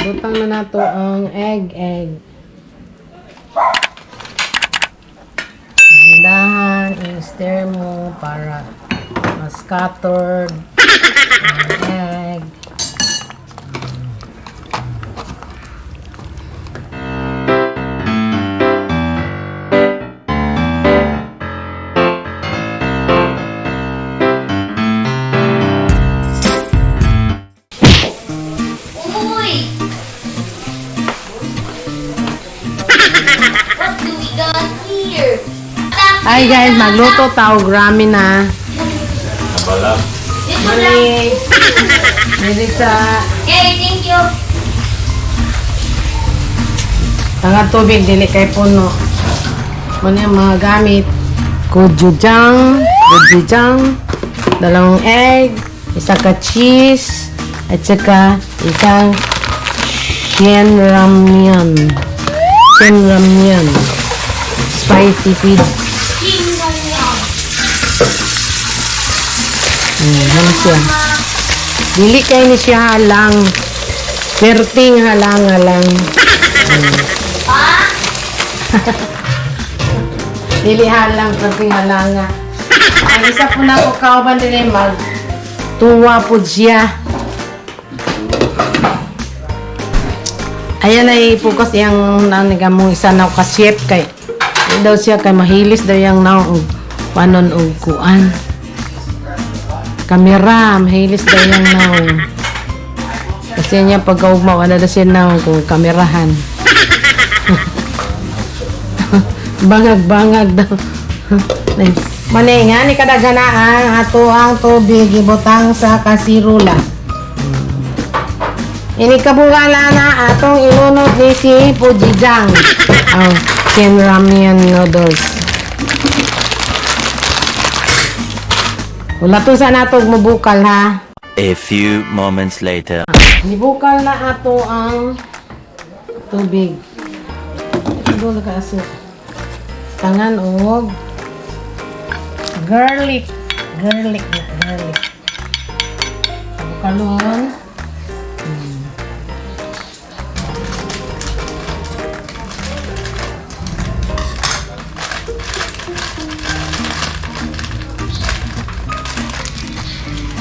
Butang na nato ang egg, egg. Dandahan, i-stir mo para ma-scattered ang egg. Uy! What do we got here? Hi guys, magluto ta og ramen na. Nabalag. Dito lang. Mali. Dili sa Okay, thank you. tanga tubig dili kay puno. Muna yung mga gamit. Gochujang, gochujang, dalawang egg, isa ka cheese, at saka isang shin ramyun. Shin ramyun. Spicy feed. King Yong. Ano siya? Dili kay ni siya halang. Perting halang halang. Pa? Dili halang, perting halanga. Ang isa po na ko kauban dili mag tuwa po siya. Ayan ay focus iyang naniga mong isa na ka chef kay di daw siya kay mahilis daw yang naong og panon og kuan. Kamera, mahilis daw yang naong. Kasi niya pagkaugma wala daw siya naong kung kamerahan. Bangag-bangag daw. Mani nga ni kadaghanaan ato ang tubig ibutang sa kasirula. Ini kabugala na atong ilunod ni si Pujijang. Ang Shin Ramyun noodles. Wala to sa natog mabukal ha. A few moments later. Nibukal na ato ang tubig. Ito ka aso. Tangan og garlic. Garlic na garlic. Bukalon.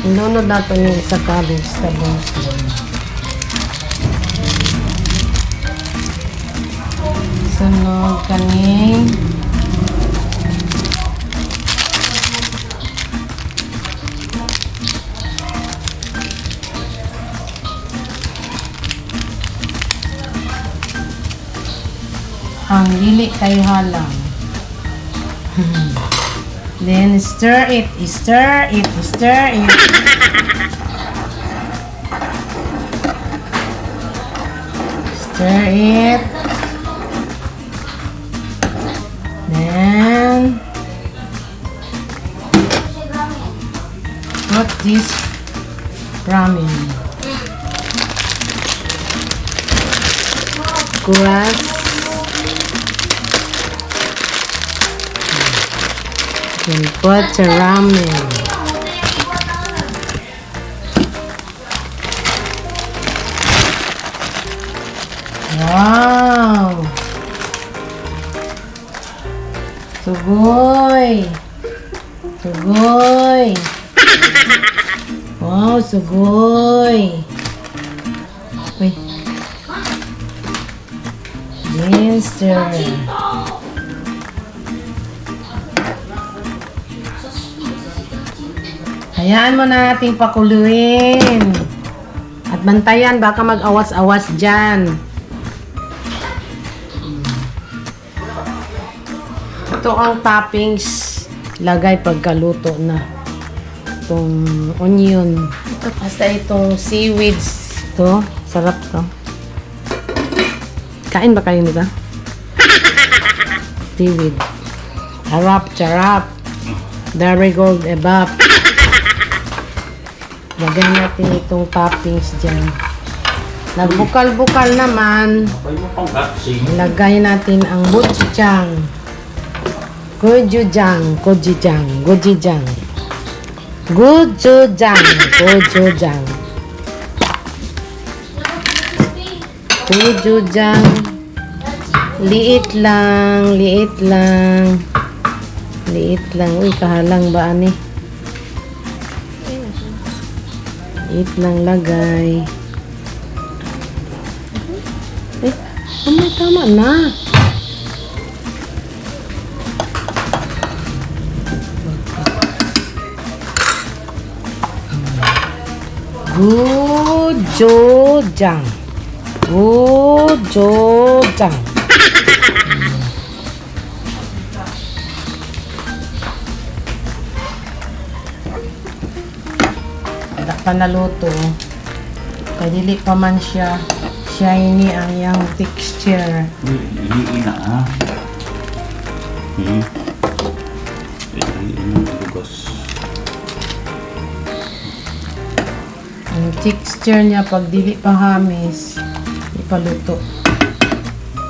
Inunod nato ni isa ka vegetables. Sunod kaning ang dili kayo halang. Then stir it, stir it, stir it. Stir it. Then put this ramen. Grass. Then put the ramen. Wow! Sugoy! Sugoy! Wow, sugoy! Wait. Minster. Hayaan mo na nating pakuluin. At bantayan, baka mag-awas-awas dyan. Ito ang toppings. Lagay pagkaluto na. Itong onion. Ito, basta itong seaweeds. Ito, sarap to. Kain ba kayo nito? Seaweed. Harap, charap. Very gold ebap. Lagay natin itong toppings dyan. Nagbukal-bukal naman. Ilagay natin ang gochujang. Gochujang, gochujang, gochujang. Gochujang, gochujang. Gochujang. Liit lang, liit lang. Liit lang. Uy, kahalang ba ani? Liit lang lagay. Eh, tama, tama na. Gochujang. Gochujang. Wala pa naluto. Kay dili pa man siya shiny ang iyang texture. Hindi na ah. Ay, bugas. Ang texture niya pag dili pa hamis, ipaluto.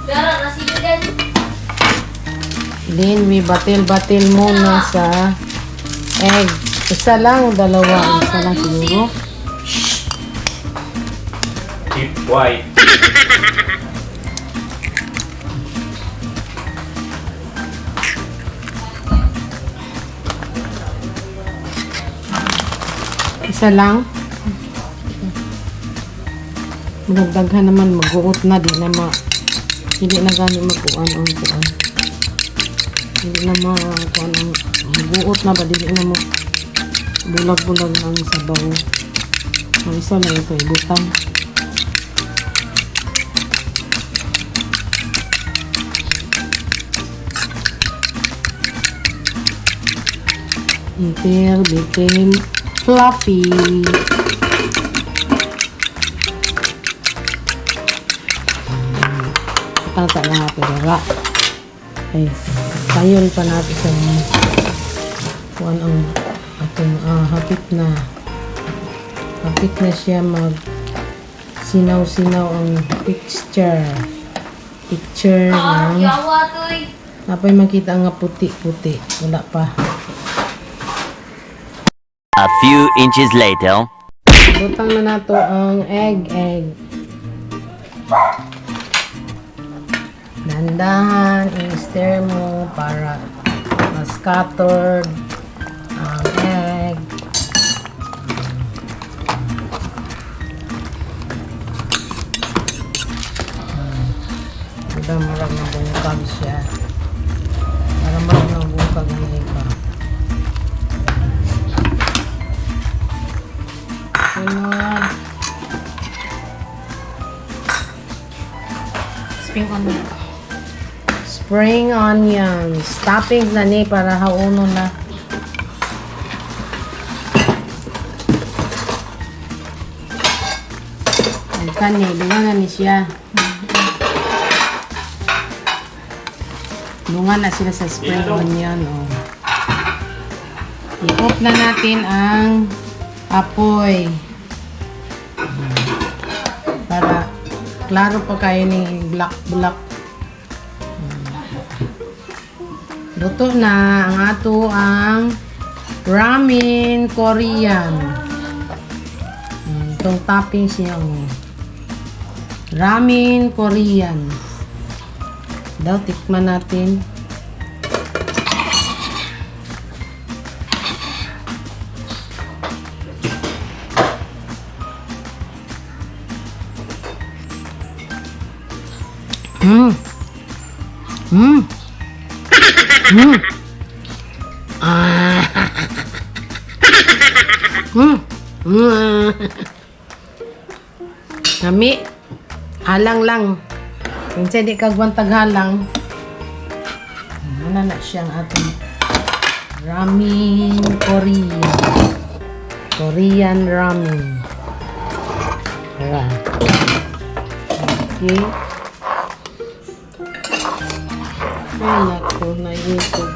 Pero nasiyo din. Then we batil-batil muna sa egg. Isa lang o dalawa? Isa lang siguro. Keep white. Isa lang. Magdaghan naman, mag-uot na, di na ma... Hindi na gani magkuan ang kuan. Hindi na ma kuan ang mag-uot na ba, dili na mo bulag-bulag ang sabaw. Ang isa lang ito, ibutang. Until became fluffy. Tata na natin dara. Ay, tayon pa natin sa kuan ang atong hapit na. Hapit na siya mag sinaw-sinaw ang picture. Picture Ah, ng yawa toy. Napay makita nga puti-puti. Wala pa. A few inches later. Butang na nato ang egg, egg. Dandahan, i-stir mo para ma-scattered ang egg. Diba, murag na bungkag siya. Para murag na bungkag ang egg ba. Sunod. Spring onion. Spring onions. Toppings na ni para hauno na. Ang kani, dunga na ni siya. Dunga na sila sa spring onion. Oh. I-off na natin ang apoy. Para klaro pa kayo ng black black. Luto na ang ato ang ramen Korean. Itong toppings niya. Oh. Ramen Korean. Daw, tikman natin. Ah. Nami. Halang lang. Minsan di ka gwantag halang. Muna na siyang atong ramen Korean. Korean ramen. Tara. Okay. Ay, naku, naisip.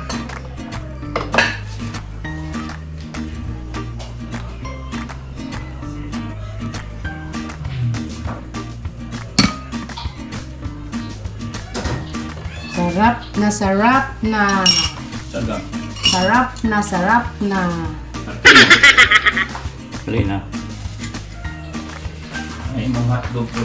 Sarap na sarap na. Saga. Sarap na sarap na. Dali na. Ay, mga hotdog ko.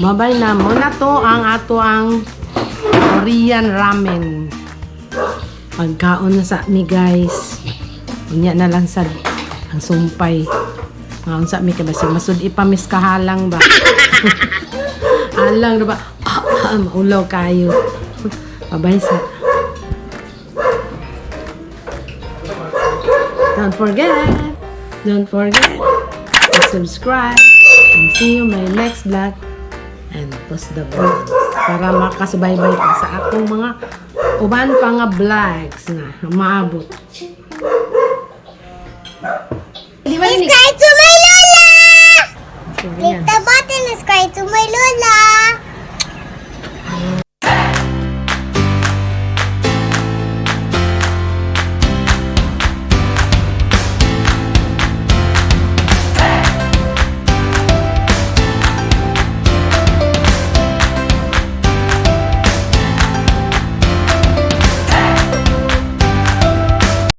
Babay na muna to ang ato ang Korean ramen. Pagkaon na sa mi, guys. Unya na lang sa ang sumpay. Nga unsa mi kay basig masud ipamis kahalang ba. Alang na ba? Maulaw kayo. Babay sa. Don't forget. Don't forget to subscribe and see you my next vlog and push the bell para makasubaybay ka sa akong mga uban pa nga vlogs na maabot.